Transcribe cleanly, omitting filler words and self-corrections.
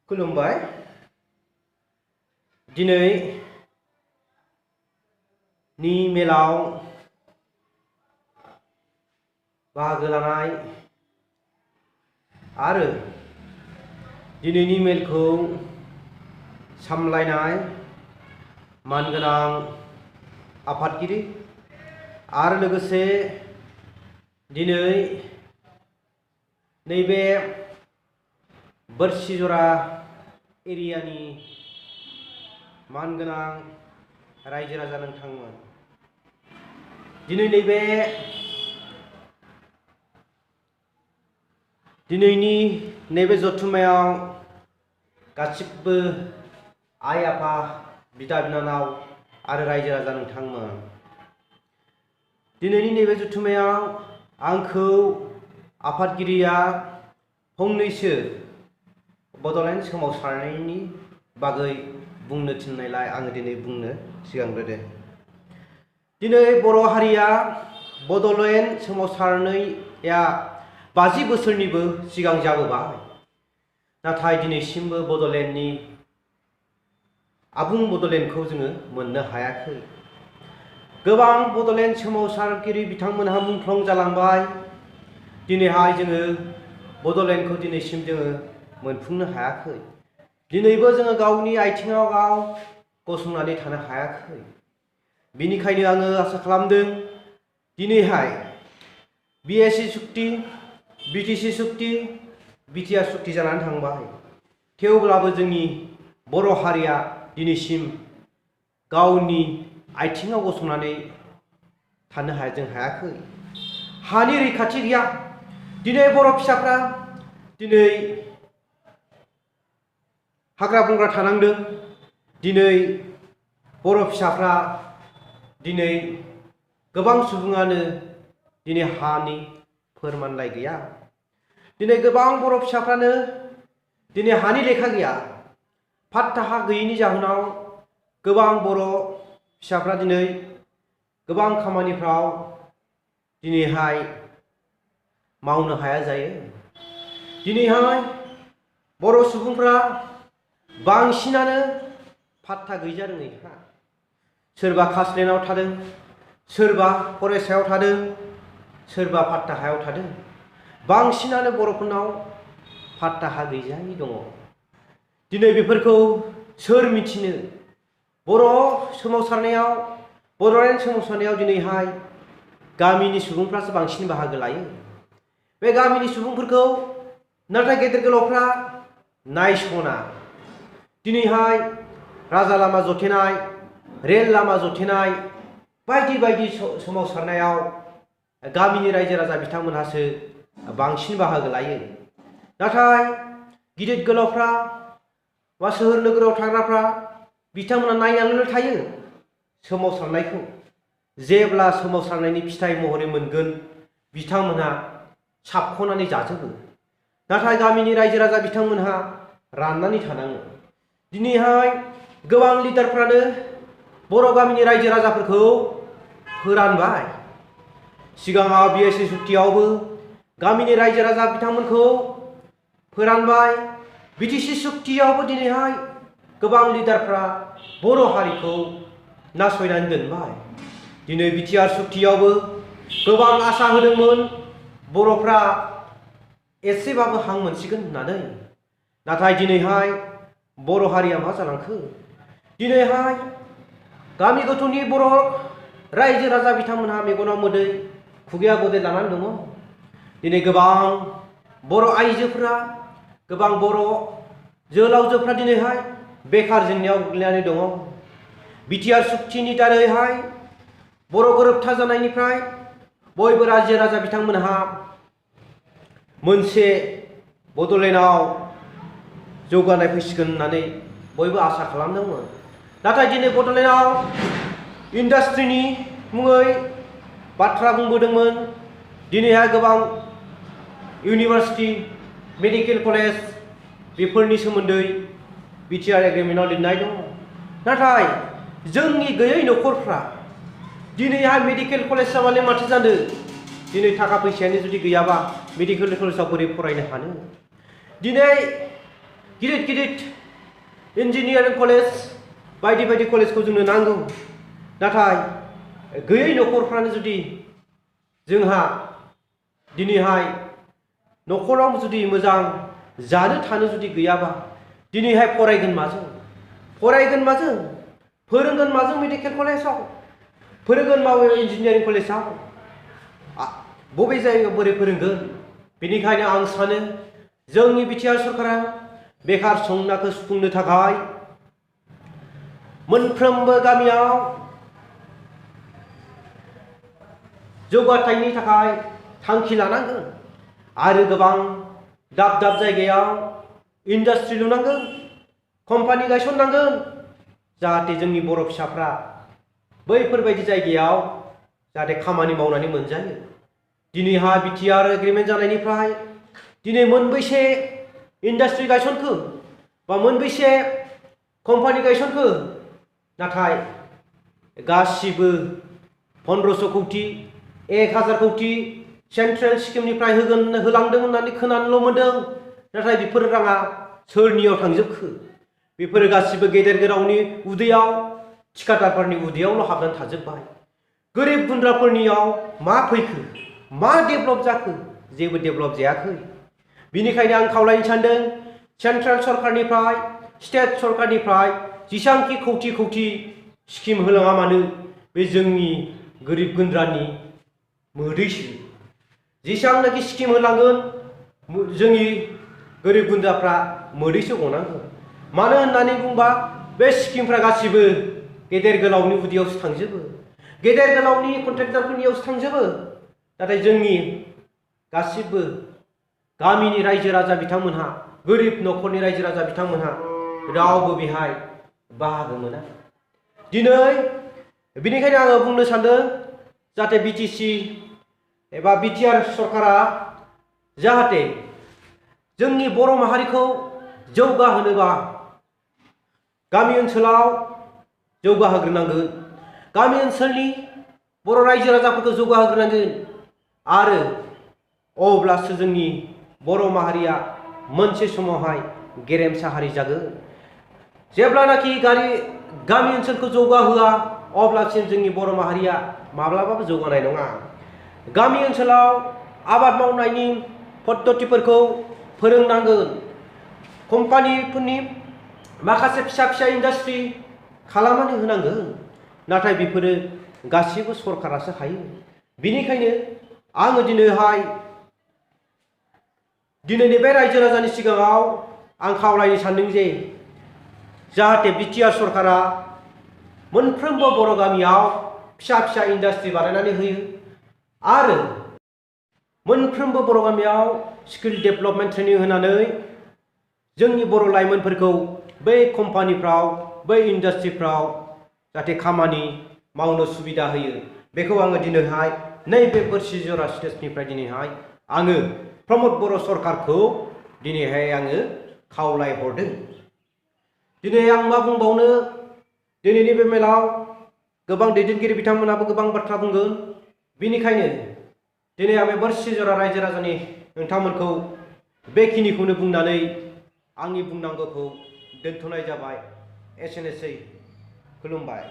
खुलुमबाय। दिनै नि मेलाव बाहागो लानाय आरो दिनैनि मेलखौ सामलायनाय मानगोनां आफादगिरि आरो लोगोसे दिनै नैबे बोरसिजरा एरियानि मानगोनां रायजो राजा नोंथांमोन, दिनै दिनैनि नैबे जथुम्मायाव गासिबो आइ आफा बिदा बिनानाव आरो रायजो राजा नोंथांमोन, दिनैनि नैबे जथुम्मायाव आंखौ आफादगिरिया फंनैसो बड'लेण्ड सोमावसारनायनि बागै बुंनो थिननायलाय आङो दिनै बुंनो सिगांग्रोदों। दिनै बर' हारिया बड'लेण्ड सोमावसारनाया 50 बोसोरनिबो सिगां जाबोबाय, नाथाय दिनैसिमबो बड'लेण्डनि आबुं बड'लेण्डखौ जोङो मोननो हायाखै। गोबां बड'लेण्ड सोमावसारगिरि बिथांमोनहा मुंख्लं जालांबाय। दिनैहाय जोङो बड'लेण्डखौ दिनैसिम जोङो मोनफुंनो हायाखै। दिनैबो जोङो गावनि आथिङाव गाव गसंनानै थानो हायाखै। बिनिखायनो आङो आसा खालामदों दिनैहाय BSc सुक्ति, BTC सुक्ति, BTR सुक्ति जानानै थांबाय, थेवब्लाबो जोंनि बर' हारिया दिनैसिम गावनि आथिङाव गसंनानै थानो हायाखै। हानि रैखाथि गैया। दिनै बर' फिसाफ्रा दिनै हाग्रा बंग्रा थानांदों। दिनै बर' फिसाफ्रा दिनै गोबां सुबुङानो दिनै हानि फोरमानलाइ गैया। दिनै गोबां बर' फिसाफ्रानो दिनै हानि लेखा गैया। पाट्टा हा गैयैनि जाहोनाव गोबां बर' फिसाफ्रा दिनै गोबां खामानिफ्राव दिनैहाय मावनो हाया जायो। दिनैहाय बर' सुबुंफ्रा बांसिनानो पाट्टा गैजारोङै हा, सोरबा कासलेण्डआव थादों, सोरबा फरेस्टआव थादों, सोरबा पाट्टा हायाव थादों। बांसिनानो बर'फोरनाव पाट्टा हा गैजायै दङ। दिनै बेफोरखौ सोर मिथिनो? बर' सोमावसारनायाव, बड'लेण्ड सोमावसारनायाव दिनैहाय गामिनि सुबुंफ्रासो बांसिन बाहागो लायो। बे गामिनि सुबुंफोरखौ नाथाय गेदेर गोलावफ्रा नायसना। दिनैहाय राजा लामा जथेनाय, रेल लामा जथेनाय बायदि बायदि सोमावसारनायाव गामिनि रायजो राजा बिथांमोनहासो बांसिन बाहागो लायो। नाथाय गिदिर गोलावफ्रा बा सोहोर नोगोराव थाग्राफ्रा बिथांमोना नायनानैल' थायो सोमावसारनायखौ। जेब्ला सोमावसारनायनि फिथाइ महरै मोनगोन बिथांमोनहा साबख'नानै जाजोबो। नाथाय गामिनि रायजो राजा बिथांमोनहा राननानै थानाङो। दिनैहाय गोबां लिडारफ्रानो बर' गामिनि रायजो राजाफोरखौ फोरानबाय। सिगाङाव BSc सुक्तियावबो गामिनि रायजो राजा बिथांमोनखौ फोरानबाय। BTC सुक्तियावबो दिनैहाय गोबां लिडारफ्रा बर' हारिखौ नासयनानै दोनबाय। दिनै BTR सुक्तियावबो गोबां आसा होदोंमोन बर'फ्रा एसेबाबो हां मोनसिगोन होननानै। नाथाय दिनैहाय बर' हारिया मा जालांखो? दिनैहाय गामि गोथौनि बर' रायजो राजा बिथांमोनहा मेगनाव मोदै खुगायाव गदै लानानै दङ। दिनै गोबां बर' आइजोफोरा, गोबां बर' जोहोलावजोफ्रा दिनैहाय बेखार जेंनायाव गोग्लैनानै दङ। BTR सुक्तिनि दारैहाय बर' गोरोबथा जानायनिफ्राय बयबो रायजो राजा बिथांमोनहा मोनसे बड'लेण्डआव जौगानाय फैसिगोन होननानै बयबो आसा खालामदोंमोन। नाथाय दिनै बड'लेण्डआव इन्डास्ट्रिनि मुङै बाथ्रा बुंबोदोंमोन। दिनैहाय गोबां इउनिभार्सिटि, मेडिकेल कलेज बेफोरनि सोमोन्दै BTR एग्रिमेन्टआव लिरनाय दङ। नाथाय जोंनि गैयै न'खरफ्रा दिनैहाय मेडिकेल कलेज जाबालाय माथो जानो? दिनै थाखा फैसायानो जुदि गैयाबा मेडिकेल कलेजाव बोरै फरायनो हानो? दिनै गिदिर गिदिर इन्जिनियारिं कलेज बायदि बायदि कलेजखौ जोंनो नांगौ। नाथाय गैयै न'खरफ्रानो जुदि जोंहा दिनैहाय न'खराव जुदि मोजां जानो थानो जुदि गैयाबा दिनैहाय फरायगोन माजों फोरोंगोन माजों मेडिकेल कलेजाव फोरोंगोन माबे इन्जिनियारिं कलेजाव बबे जायगायाव बोरै फोरोंगोन। बेनिखायनो आं सानो जोंनि बिटिआर सरकारा बेकार जेंनाखौ सुफुंनो थाखाय मोनफ्रोमबो गामियाव जौगाथायनि थाखाय थांखि लानांगोन आरो गोबां दाब दाब जायगायाव इन्डास्ट्रि लुनांगोन, कम्पानि गायसननांगोन, जाहाथे जोंनि बर' फिसाफ्रा बैफोरबायदि जायगायाव जाहाथे खामानि मावनानै मोनजायो। दिनैहाय बिटिआर एग्रिमेन्ट जानायनिफ्राय दिनै मोनबैसे इन्डास्ट्रि गायसनखो बा मोनबैसे कम्पानि गायसनखो, नाथाय गासिबो 1500 कौटि 1000 कौटि सेन्ट्रेल स्किमनिफ्राय होलांदों होननानै खोनानोल' मोनदों। नाथाय बेफोर राङा सोरनियाव थांजोबखो? बेफोरो गासिबो गेदेर गोलावनि उदैयाव, थिखादारफोरनि उदैयावल' हाबनानै थाजोब्बाय। गोरिब गुन्द्राफोरनियाव मा फैखो, मा डेभेलप जाखो? जेबो डेभेलप जायाखै। बिनिखायनो आं खावलायनो सानदों सेन्ट्रेल सरकारनिफ्राय, स्टेट सरकारनिफ्राय जेसांखि कौटि कौटि स्किम होलाङा मानो बे जोंनि गोरिब गुन्द्रानि मोदैसो। जेसांनाखि स्किम होलांगोन जोंनि गोरिब गुन्द्राफ्रा मोदैसो गनांगोन। मानो होननानै बुंबा बे स्किमफ्रा गासिबो गेदेर गोलावनि उदैयावसो थांजोबो, गेदेर गोलावनि कन्ट्रेक्टरफोरनियावसो थांजोबो। नाथाय जोंनि गासिबो गामिनि रायजो राजा बिथांमोनहा, गोरिब न'खरनि रायजो राजा बिथांमोनहा रावबो बेहाय बाहागो मोना। दिनै बेनिखायनो आङो बुंनो सानदों जाहाथे बिटिसि एबा बिटिआर सरकारा जाहाथे जोंनि बर' माहारिखौ जौगाहोनोबा गामि ओनसोलाव जौगाहोग्रोनांगोन, गामि ओनसोलनि बर' रायजो राजाफोरखौ जौगाहोग्रोनांगोन आरो अब्लासो जोंनि बर' माहारिया मोनसे समावहाय गेरेमसा हारि जागोन। जेब्लानाखि गामि ओनसोलखौ जौगाहोआ अब्लासिम जोंनि बर' माहारिया माब्लाबाबो जौगानाय नङा। गामि ओनसोलाव आबाद मावनायनि पद्धतिफोरखौ फोरोंनांगोन, कम्पानिफोरनि माखासे फिसा फिसा इन्डास्ट्रि खालामनानै होनांगोन। नाथाय बेफोरो गासिबो सरकारासो हायो। बिनिखायनो आङो दिनैनि बे रायजो राजानि सिगाङाव आं खावलायनो सानदों जे जाहाथे बिटिआर सरकारा मोनफ्रोमबो बर' गामियाव फिसा फिसा इन्डास्ट्रि बानायनानै होयो आरो मोनफ्रोमबो बर' गामियाव स्किल डेभेलपमेन्ट ट्रेनिं होनानै जोंनि बर' लाइमोनफोरखौ बै कम्पानिफ्राव, बै इन्डास्ट्रिफ्राव जाहाथे खामानि मावनो सुबिदा होयो। बेखौ आङो दिनैहाय नैबे बोरसिजरा स्टेजनिफ्राय दिनैहाय आङो प्रमद बर' सरकारखौ दिनैहाय आङो खावलायहरदों। दिनै आं मा बुंबावनो, दिनैनि बे मेलाव गोबां दैदेनगिरि बिथांमोनाबो गोबां बाथ्रा बुंगोन। बिनिखायनो दिनै आं बे बोरसिजरा रायजो राजानि नोंथांमोनखौ बेखिनिखौनो बुंनानै आंनि बुंनांगौखौ दोनथ'नाय जाबाय। एसेनोसै, खुलुमबाय।